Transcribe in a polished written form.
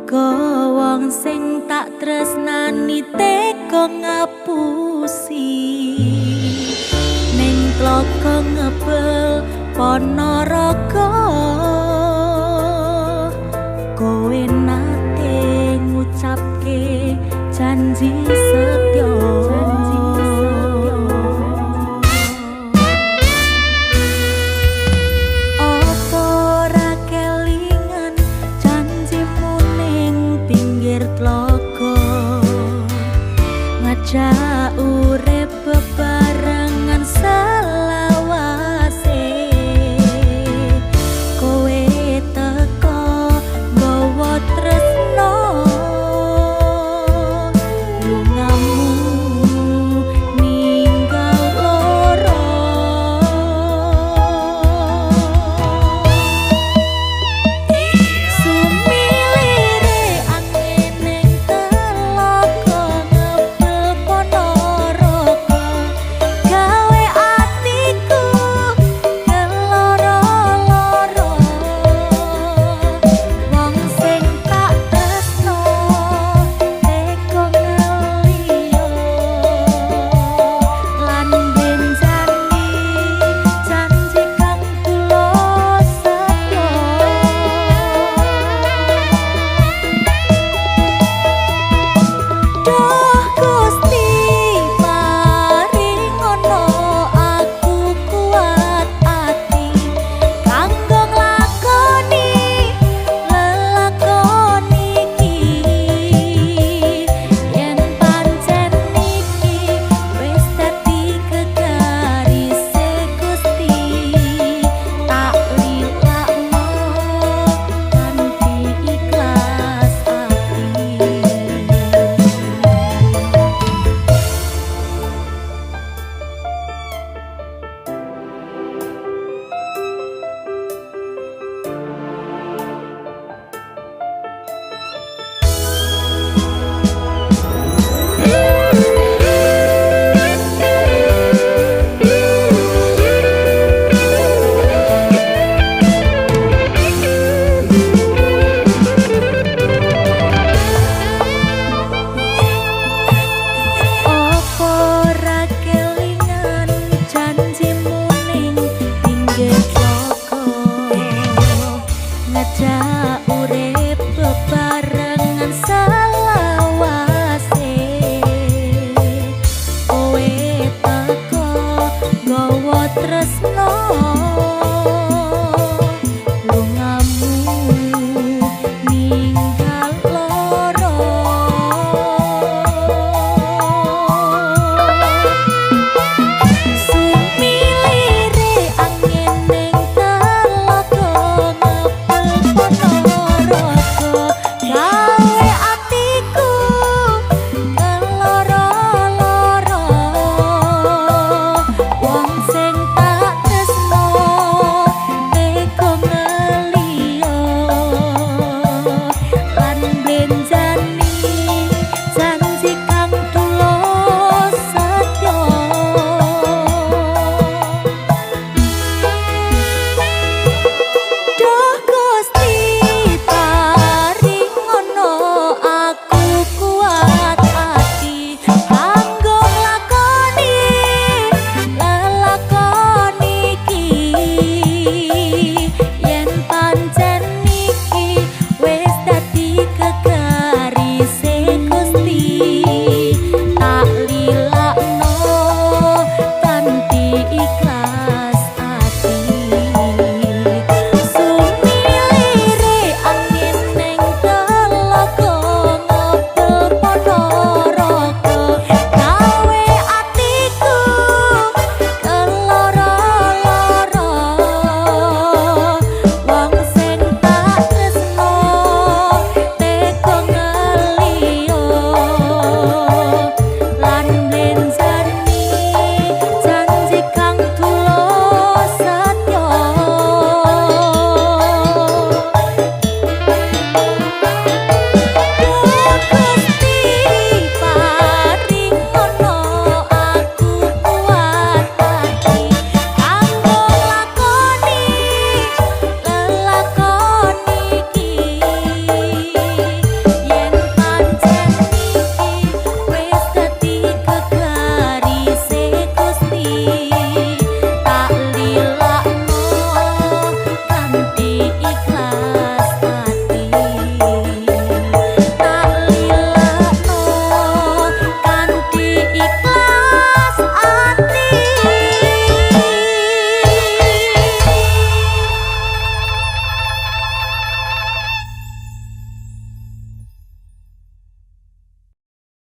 Mergo wong sing tak tresnani tega ngapusi. Ning tlaga ngebel Ponorogo, kowe nate ngucapke janji setya. Apa ora kelingan janjimu ning pinggir tlaga, ngajak urip bebarengan selawase. Kowe teko nggawa tresno, lungamu ninggal loro. Sumilire angin ning telaga ngebel Ponorogo, gawe atiku keloro-loro. Wong sing tak tresno tega ngeliyo, lan benjani janji kang tulus setya. Duh Gusti paringono aku kuat ati kanggo nglakoni lelakon iki. Yen pancen iki wis dadi kegarise Gusti, tak lilakno kanthi ikhlas ati. Apa ora kelingan janjimu ning pinggir tlaga, ngajak urip bebarengan selawase. Kowe teko nggawa tresno,